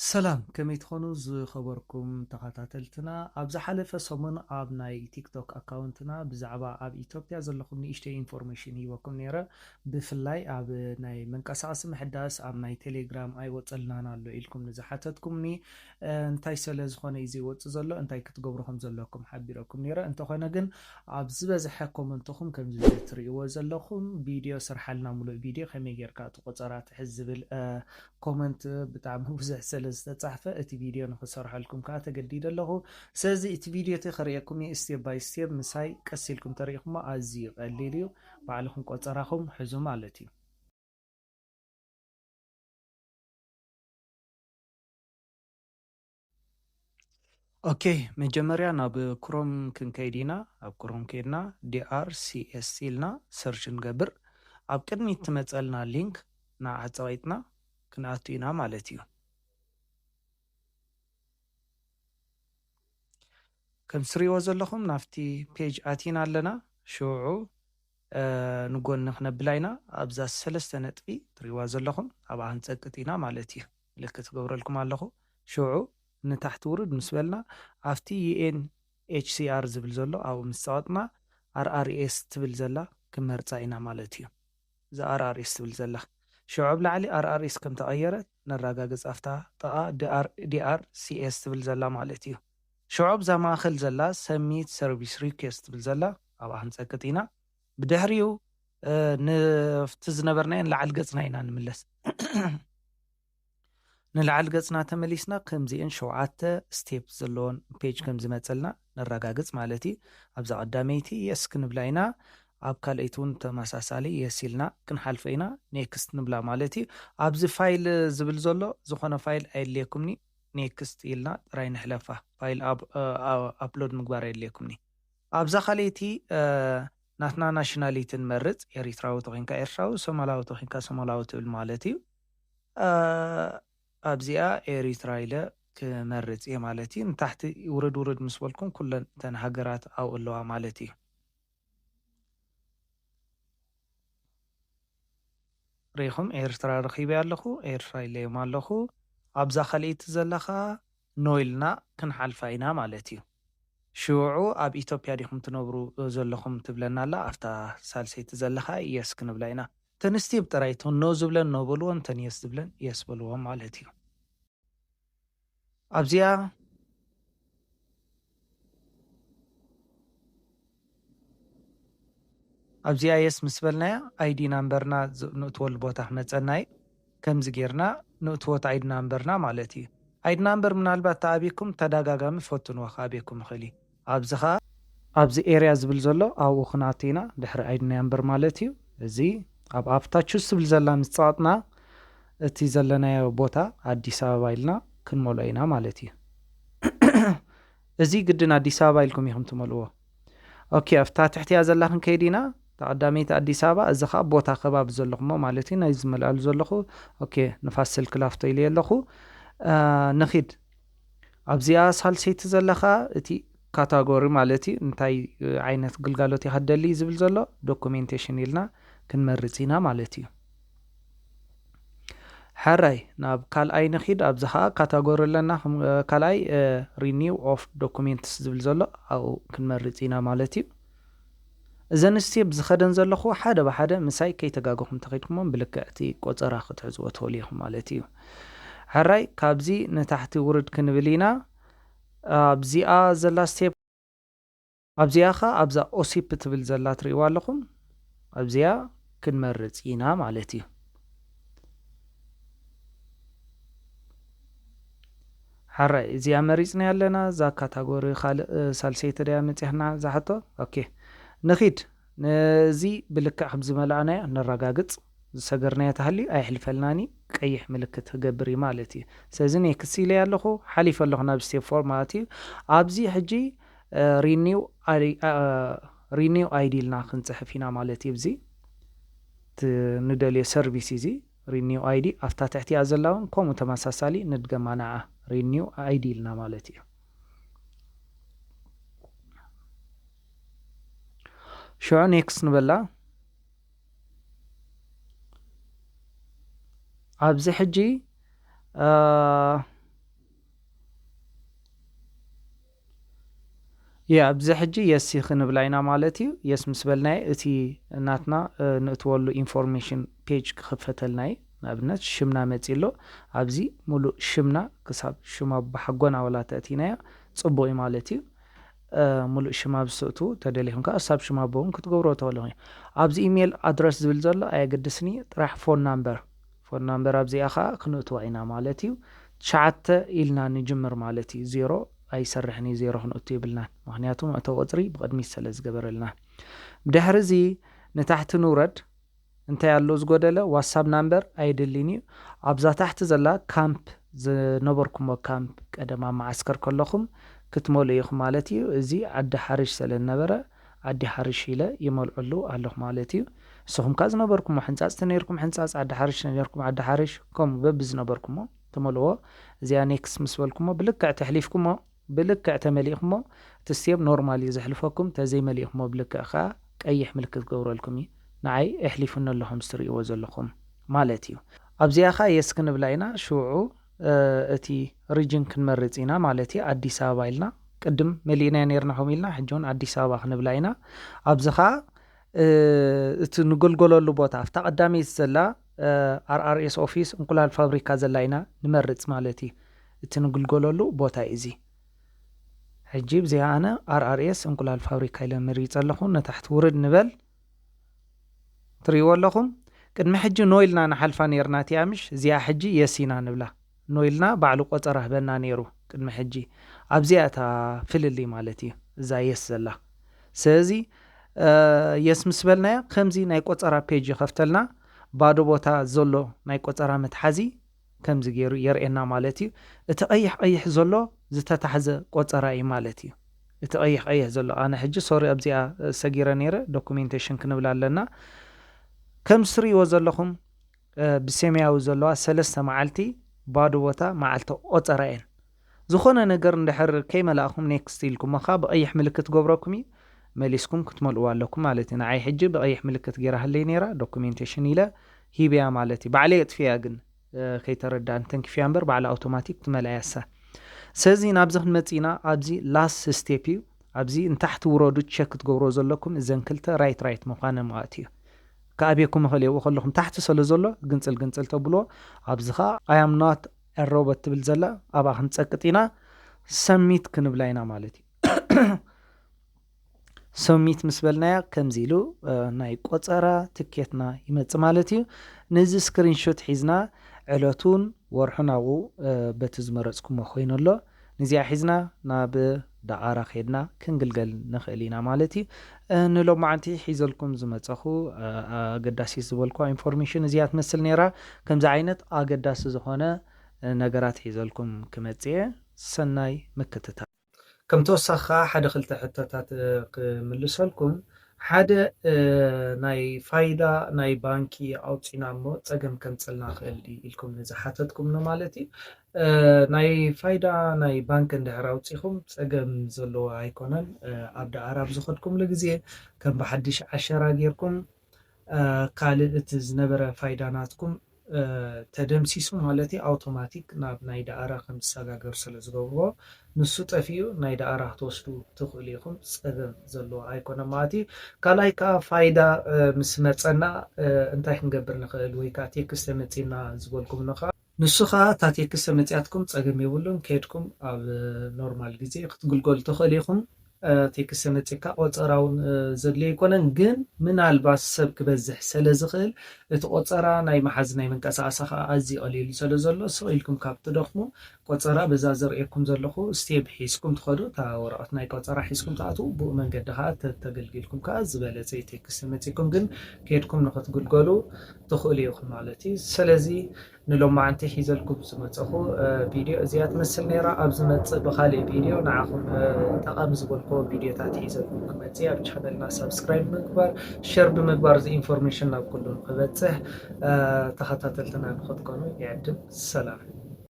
ሰላም፣ ከመይ ትኾኑ ዝኸበርኩም ተኸታተልትና? ኣብ ዝሓለፈ ሰሙን ኣብ ናይ ቲክቶክ ኣካውንትና ብዛዕባ ኣብ ኢትዮጵያ ዘለኹም ንእሽተይ ኢንፎርሜሽን ሂበኩም ነይረ። ብፍላይ ኣብ ናይ መንቀሳቐሲ ምሕዳስ ኣብ ናይ ቴሌግራም ኣይወጸልናን ኣሎ ኢልኩም ንዝሓተትኩምኒ፣ እ፣ እንታይ ስለ ዝኾነ እዩ ዘይወጽእ ዘሎ፣ እንታይ ክትገብሩ ከም ዘለኩም ሓቢረኩም ነይረ። እንተኾነ ግን ኣብ ዝበዝሐ ኮመንትኹም ከምዚ ትርእይዎ ዘለኹም ቪድዮ ስርሓልና፣ ሙሉእ ቪድዮ ከመይ ጌርካ እቲ ቆጸራ ትሕዝ ዝብል፣ እ፣ ኮመንት ብጣዕሚ ብዙሕ ስለ ዝተጻሕፈ እቲ ቪድዮ ንኽሰርሐልኩም ከኣ ተገዲደ ኣለኹ። ስለዚ እቲ ቪድዮ እቲ ከርእየኩም እየ ስቴፕ ባይ ስቴፕ፣ ምሳይ ቀስ ኢልኩም ተሪእኹሞ ኣዝዩ ቀሊል እዩ። ባዕልኹም ቆጸራኹም ሕዙ ማለት እዩ። ኦኬ፣ መጀመርያ ናብ ክሮም ክንከይድ ኢና። ኣብ ክሮም ከይድና ዲ ኣር ሲ ኤስ ኢልና ሰርች ንገብር። ኣብ ቅድሚት ትመጸልና ሊንክ ንዓ ጸቒጥና ክንኣቱ ኢና ማለት እዩ። ከም ትሪእዎ ዘለኹም ናብቲ ፔጅ ኣቲና ኣለና። ሽዑ፣ እ፣ ንጎኒ ክነብላ ኢና። ኣብዛ ሰለስተ ነጥቢ ትሪእዋ ዘለኹም ኣብኣ ክንጸቅጥ ኢና ማለት እዩ። ምልክት እገብረልኩም ኣለኹ። ሽዑ ንታሕቲ ውርድ ምስ በልና ኣብቲ ዩ ኤን ኤች ሲ ኣር ዝብል ዘሎ ኣብኡ ምስ ጸቐጥና ኣር ኣር ኤስ ትብል ዘላ ክንመርጻ ኢና ማለት እዩ። እዛ ኣር ኣር ኤስ ትብል ዘላ። ሽዑ ኣብ ላዕሊ ኣር ኣር ኤስ ከም ተቐየረት ነረጋግጽ። ኣብታ ጥቓ ዲ ኣር ሲ ኤስ ትብል ዘላ ማለት እዩ። ሽዑ ኣብዛ ማእከል ዘላ ሰብሚት ሰርቪስ ሪኩዌስት ትብል ዘላ ኣብኣ ክንጸቅጥ ኢና። ብድሕሪኡ፣ እ፣ ንፍቲ ዝነበርናዮ ንላዕሊ ገጽና ኢና ንምለስ። ንላዕሊ ገጽና ተመሊስና ከምዚአን ሸውዓተ ስቴፕ ዘለዎን ፔጅ ከም ዝመጸልና ነረጋግጽ ማለት እዩ። ኣብዛ ቀዳመይቲ የስ ክንብላ ኢና። ኣብ ካልኣይቲ እውን ተመሳሳሊ የስ ኢልና ክንሓልፎ ኢና። ኔክስት ንብላ ማለት እዩ። ኣብዚ ፋይል ዝብል ዘሎ ዝኾነ ፋይል ኣየድልየኩምኒ። ኔክስት ኢልና ጥራይ ንሕለፋ። ፋይል ኣብ-፣ እ፣ ኣ-፣ ኣፕሎድ ምግባር ኣየድልየኩምኒ። ኣብዛ ካልኣይቲ፣ እ፣ ናትና ናሽናሊቲ ንመርጽ። ኤሪትራዊ ተኾይንካ ኤርትራዊ፣ ሶማላዊ ተኾይንካ ሶማላዊ ትብል ማለት እዩ። እ፣ ኣብዚኣ ኤሪትራ ኢለ ክመርጽ እየ ማለት እዩ። ንታሕቲ ውርድ ውርድ ምስ በልኩም ኩለን እተን ሃገራት ኣብኡ ኣለዋ ማለት እዩ። ሪኢኹም ኤርትራ ረኺበ ኣለኹ፣ ኤርትራ ኢለዮም ኣለኹ። ኣብዛ ካልኣይቲ ዘላ ኸኣ ኖ ኢልና ክንሓልፋ ኢና ማለት እዩ። ሽዑ ኣብ ኢትዮጵያ ዲኹም ትነብሩ ዘለኹም ትብለና ኣላ። ኣብታ ሳልሰይቲ ዘላ ኸኣ የስ ክንብላ ኢና። እተን ስቴፕ ጥራይ እተን ኖ ዝብለን ኖ በልወን፣ እተን የስ ዝብለን የስ በልዎም ማለት እዩ። ኣብዚኣ፣ ኣብዚኣ የስ ምስ በልናያ፣ ኣይዲ ናምበርና ዝ-፣ ንእትወሉ ቦታ ክመጸና እዩ። ከምዚ ጌርና ንእትዎ እቲ ኣይዲ ናምበርና ማለት እዩ። ኣይዲ ናምበር ምናልባት ተኣቢኩም ተደጋጋሚ ፈትንዎ፣ ክኣብየኩም ይኽእል እዩ። ኣብዚ ኸኣ፣ ኣብዚ ኤርያ ዝብል ዘሎ ኣብኡ ክንኣቱ ኢና፣ ድሕሪ ኣይዲ ናምበር ማለት እዩ። እዚ ኣብ ኣፍታ ቹዝ ትብል ዘላ ምስ ጸቐጥና፣ እቲ ዘለናዮ ቦታ ኣዲስ ኣበባ ኢልና ክንመልኦ ኢና ማለት እዩ። እዚ ግድን ኣዲስ ኣበባ ኢልኩም ኢኹም ትመልእዎ። ኦኬ፣ ኣብታ ትሕቲያ ዘላ ክንከይድ ኢና። እታ ቀዳመይቲ ኣዲስ ኣበባ፣ እዚ ኸኣ ቦታ ከባቢ ዘለኹሞ ማለት እዩ። ናይ ዝመልኣሉ ዘለኹ፣ ኦኬ፣ ንፋስ ስልክ ላፍቶ ኢለ ኣለኹ። አ፣ ንኺድ። ኣብዚኣ ሳልሰይቲ ዘላ ኸኣ እቲ ካታጎሪ ማለት እዩ። እንታይ ዓይነት ግልጋሎት ኢኻ ትደሊ ዝብል ዘሎ ዶኩሜንቴሽን ኢልና ክንመርጽ ኢና ማለት እዩ። ሕራይ፣ ናብ ካልኣይ ንኺድ። ኣብዚ ኸኣ ካታጎሪ ኣለና። ከም፣ እ፣ ካልኣይ፣ እ፣ ሪኒው ኦፍ ዶኩሜንትስ ዝብል ዘሎ ኣብኡ ክንመርጽ ኢና ማለት እዩ። እዘን ስቴፕ ዝኸደን ዘለኹ ሓደ ብሓደ ምሳይ ከይተጋገኹም ተኸድኩሞም ብልክዕ እቲ ቆጸራ ክትሕዝዎ ትኽእሉ ኢኹም ማለት እዩ። ሕራይ፣ ካብዚ ንታሕቲ ውርድ ክንብል ኢና። ኣብዚኣ ዘላ ስቴፕ ኣብዚኣ ኸ ኣብዛ ኦሲፕ ትብል ዘላ ትርእይዋ ኣለኹም። ኣብዚኣ ክንመርጽ ኢና ማለት እዩ። ሕራይ፣ እዚኣ መሪጽና ኣለና። እዛ ካታጎሪ ካልእ፣ እ፣ ሳልሰይቲ ድያ መጺሕና ዝሓቶ? ኦኬ። ንኺድ። ነዚ ብልክዕ ከም ዝመላእናዮ ነረጋግጽ። ዝሰገርናዮ ተሃልዩ ኣየሕልፈልናን እዩ። ቀይሕ ምልክት ክገብር እዩ ማለት እዩ። ስለዚ ኔክስት ኢለ ኣለኹ። ሓሊፈ ኣለኹ ናብ ስቴፕ ፎር ማለት እዩ። ኣብዚ ሕጂ፣ እ፣ ሪኒው ኣይ-፣ እ፣ ሪኒው ኣይዲ ኢልና ክንጽሕፍ ኢና ማለት እዩ። ኣብዚ እቲ ንደልዮ ሰርቪስ እዚ ሪኒው ኣይዲ ኣብታ ትሕቲኣ ዘላ እውን ከምኡ ተመሳሳሊ ንድገማ ንዓ ሪኒው ኣይዲ ኢልና ማለት እዩ። ሽዑ ኔክስት ንበላ። ኣብዚ ሕጂ፣ እ፣ ያ ኣብዚ ሕጂ የሲ ክንብላ ኢና ማለት እዩ። የስ ምስ በልናዮ እቲ ናትና ንእትወሉ ኢንፎርሜሽን ፔጅ ክኽፈተልና እዩ። ንኣብነት ሽምና መፂ ኣሎ። ኣብዚ ሙሉእ ሽምና ክሳብ ሽም ኣቦሓጎና ወላ ተእቲናዮ ፅቡቅ እዩ ማለት እዩ። ሙሉእ ሽም ኣብ ስእቱ ተደሊኹም ከዓ ሳብ ሽም ኣቦ እውን ክትገብሮ ተለኹ። ኣብዚ ኢሜይል ኣድረስ ዝብል ዘሎ ኣየገድስኒ፣ ጥራሕ ፎን ናምበር። ፎን ናምበር ኣብዚኣ ከዓ ክንእትዋ ኢና ማለት እዩ። ትሽዓተ ኢልና ንጅምር ማለት እዩ። ዜሮ ኣይሰርሕን እዩ፣ ዜሮ ክንእቱ የብልናን፣ ምክንያቱ መእተዊ ቁፅሪ ብቅድሚት ስለ ዝገበረልና። ብድሕሪ እዚ ንታሕቲ ንውረድ። እንታይ ኣሎ ዝጎደለ? ዋትሳፕ ናምበር ኣይድልን እዩ። ኣብዛ ታሕቲ ዘላ ካምፕ፣ ዝነበርኩሞ ካምፕ ቀደም ኣብ መዓስከር ከለኹም ክትመልኡ ኢኹም ማለት እዩ። እዚ ዓዲ ሓርሽ ስለ ዝነበረ ዓዲ ሓርሽ ኢለ ይመልዐሉ ኣለኹ ማለት እዩ። ንስኹም ከ ዝነበርኩሞ ሕንፃፅ ተነይርኩም ሕንፃፅ፣ ዓዲ ሓርሽ ተነይርኩም ዓዲ ሓርሽ፣ ከምኡ በብዝነበርኩሞ ትመልእዎ። እዚኣ ኔክስት ምስ በልኩሞ ብልክዕ ተሕሊፍኩሞ ብልክዕ ተመሊእኩሞ፣ እቲ ስቴፕ ኖርማል እዩ ዘሕልፈኩም። ተዘይመሊእኩሞ ብልክዕ ከዓ ቀይሕ ምልክት ክገብረልኩም እዩ። ንዓይ ኣሕሊፉኒ ኣሎ ከም እትርእይዎ ዘለኹም ማለት እዩ። ኣብዚኣ ከዓ የስ ክንብላ ኢና። ሽዑ እቲ ሪጅን ክንመርፅ ኢና ማለት እዩ። ኣዲስ ኣበባ ኢልና ቅድም መሊእናዮ ነይርና ከምኡ ኢልና፣ ሕጂ እውን ኣዲስ ኣበባ ክንብላ ኢና። ኣብዚ ከዓ እቲ ንግልገለሉ ቦታ ኣብታ ቀዳመይቲ ዘላ ኣርኣርኤስ ኦፊስ እንቁላል ፋብሪካ ዘላ ኢና ንመርፅ ማለት እዩ። እቲ ንግልገለሉ ቦታ እዩ እዚ። ሕጂ ብዚኣ ኣነ ኣርኣርኤስ እንቁላል ፋብሪካ ኢለ መሪፀ ኣለኹ። ንታሕቲ ውርድ ንበል። ትርእይዎ ኣለኹም። ቅድሚ ሕጂ ኖ ኢልና ንሓልፋ ነይርና እቲኣ ምሽ፣ እዚኣ ሕጂ የስ ኢና ንብላ። ኖ ኢልና ባዕሉ ቆፀራ ህበና ነይሩ ቅድሚ ሕጂ። ኣብዚኣ እታ ፍልልይ ማለት እዩ፣ እዛ የስ ዘላ። ስለዚ የስ ምስ በልናያ ከምዚ ናይ ቆፀራ ፔጅ ይኸፍተልና። ባዶ ቦታ ዘሎ ናይ ቆፀራ መትሓዚ ከምዚ ገይሩ የርእየና ማለት እዩ። እቲ ቀይሕ ቀይሕ ዘሎ ዝተታሕዘ ቆፀራ እዩ ማለት እዩ። እቲ ቀይሕ ቀይሕ ዘሎ፣ ኣነ ሕጂ ሶሪ ኣብዚኣ ሰጊረ ነይረ፣ ዶኩሜንቴሽን ክንብል ኣለና። ከም ትርእይዎ ዘለኹም ብሰማያዊ ዘለዋ ሰለስተ መዓልቲ ባዶ ቦታ መዓልቲ ቆፀራ እየን። ዝኾነ ነገር እንድሕር ከይመላእኹም ኔክስት ኢልኩሞ ከዓ ብቐይሕ ምልክት ገብረኩም እዩ፣ መሊስኩም ክትመልእዋ ኣለኩም ማለት እዩ። ንዓይ ሕጂ ብቐይሕ ምልክት ገይራህለይ ነይራ፣ ዶኩሜንቴሽን ኢለ ሂብያ ማለት እዩ። ባዕለይ የጥፍያ ግን ከይተረዳእን ተንኪፍያ እምበር ባዕላ ኣውቶማቲክ ትመልኣያ እሳ። ስለዚ ናብዚ ክንመፅእ ኢና። ኣብዚ ላስት ስቴፕ እዩ። ኣብዚ ንታሕቲ ውረዱ፣ ቸክ ክትገብሮ ዘለኩም እዘን ክልተ ራይት ራይት ምዃነ ማለት እዩ። ከኣብየኩም ይኽእል እየ፣ ከለኹም ታሕቲ ስለ ዘሎ ግንፅል ግንፅል ተብሎ። ኣብዚ ኸዓ I am not a robot ትብል ዘላ ኣብኣ ክንፀቅጥ ኢና። ሰሚት ክንብላ ኢና ማለት እዩ። ሰሚት ምስ በልናያ ከምዚ ኢሉ ናይ ቆፀራ ትኬትና ይመፅእ ማለት እዩ። ነዚ ስክሪንሾት ሒዝና ዕለቱን ወርሑን ኣብኡ በቲ ዝመረፅኩሞ ኮይኑ ኣሎ። ነዚኣ ሒዝና ናብ ደኣራ ከድና ክንግልገል ንኽእል ኢና ማለት እዩ። ንሎማዓንቲ ሒዘልኩም ዝመፀኹ ኣገዳሲት ዝበልኩዋ ኢንፎርሜሽን እዚኣ ትመስል ነይራ። ከምዚ ዓይነት ኣገዳሲ ዝኾነ ነገራት ሒዘልኩም ክመፅእ እየ። ሰናይ ምክትታል። ከም ተወሳኺ ከዓ ሓደ ክልተ ሕቶታት ክምልሰልኩም። ሓደ ናይ ፋይዳ ናይ ባንኪ ኣውፂና እሞ ፀገም ከምፅልና ክእል ድዩ ኢልኩም ንዝሓተትኩምኒ ማለት እዩ። ናይ ፋይዳ ናይ ባንክ እንድሕር ኣውፂኹም ፀገም ዘለዎ ኣይኮነን። ኣብ ደኣራ ኣብ ዝኸድኩምሉ ግዜ ከም ብሓድሽ ዓሸራ ጌርኩም ካልእ እቲ ዝነበረ ፋይዳ ናትኩም ተደምሲሱ ማለት እዩ። ኣውቶማቲክ ናብ ናይ ደኣራ ከም ዝሰጋገር ስለ ዝገብርዎ ንሱ ጠፊኡ ናይ ደኣራ ክትወስዱ ትኽእሉ ኢኹም። ፀገም ዘለዎ ኣይኮነ ማለት እዩ። ካልኣይ ከዓ ፋይዳ ምስ መፀና እንታይ ክንገብር ንኽእል ወይ ከዓ ቴክስት መፂና ዝበልኩም ንኻ ንሱ ከዓ እታ ቴክስት መፂኣትኩም ፀገም የብሉን። ከድኩም ኣብ ኖርማል ግዜ ክትግልገሉ ትኽእሉ ኢኹም። ቴክስት መፂካ ቆፀራ እውን ዘድልዮ ኣይኮነን። ግን ምናልባት ሰብ ክበዝሕ ስለ ዝኽእል እቲ ቆፀራ ናይ መሓዝ ናይ መንቀሳቐሲ ከዓ ኣዝዩ ቀሊሉ ስለ ዘሎ ስቕ ኢልኩም ካብ ትደኽሙ ቆፀራ በዛ ዘርእየኩም ዘለኹ ስቴፕ ሒዝኩም ትኸዱ። እታ ወረቐት ናይ ቆፀራ ሒዝኩም ትኣትዉ። ብኡ መንገዲ ከዓ ተተገልጊልኩም ከዓ ዝበለፀ ቴክስት መፂኩም ግን ከድኩም ንኽትግልገሉ ትኽእሉ ኢኹም ማለት እዩ። ስለዚ ንሎማዓንቲ ሒዘልኩም ዝመፀኹ ቪድዮ እዚኣ ትመስል ነይራ። ኣብ ዝመፅእ ብካሊእ ቪድዮ ንዓኹም ጠቓሚ ዝበልክዎ ቪድዮታት ሒዘልኩም ክመፅእ ኣብ ቻነልና ሳብስክራይብ ምግባር፣ ሸር ብምግባር እዚ ኢንፎርሜሽን ናብ ኩሉ ንክበፅሕ ተኸታተልትና ንክትኮኑ ይዕድም። ሰላም።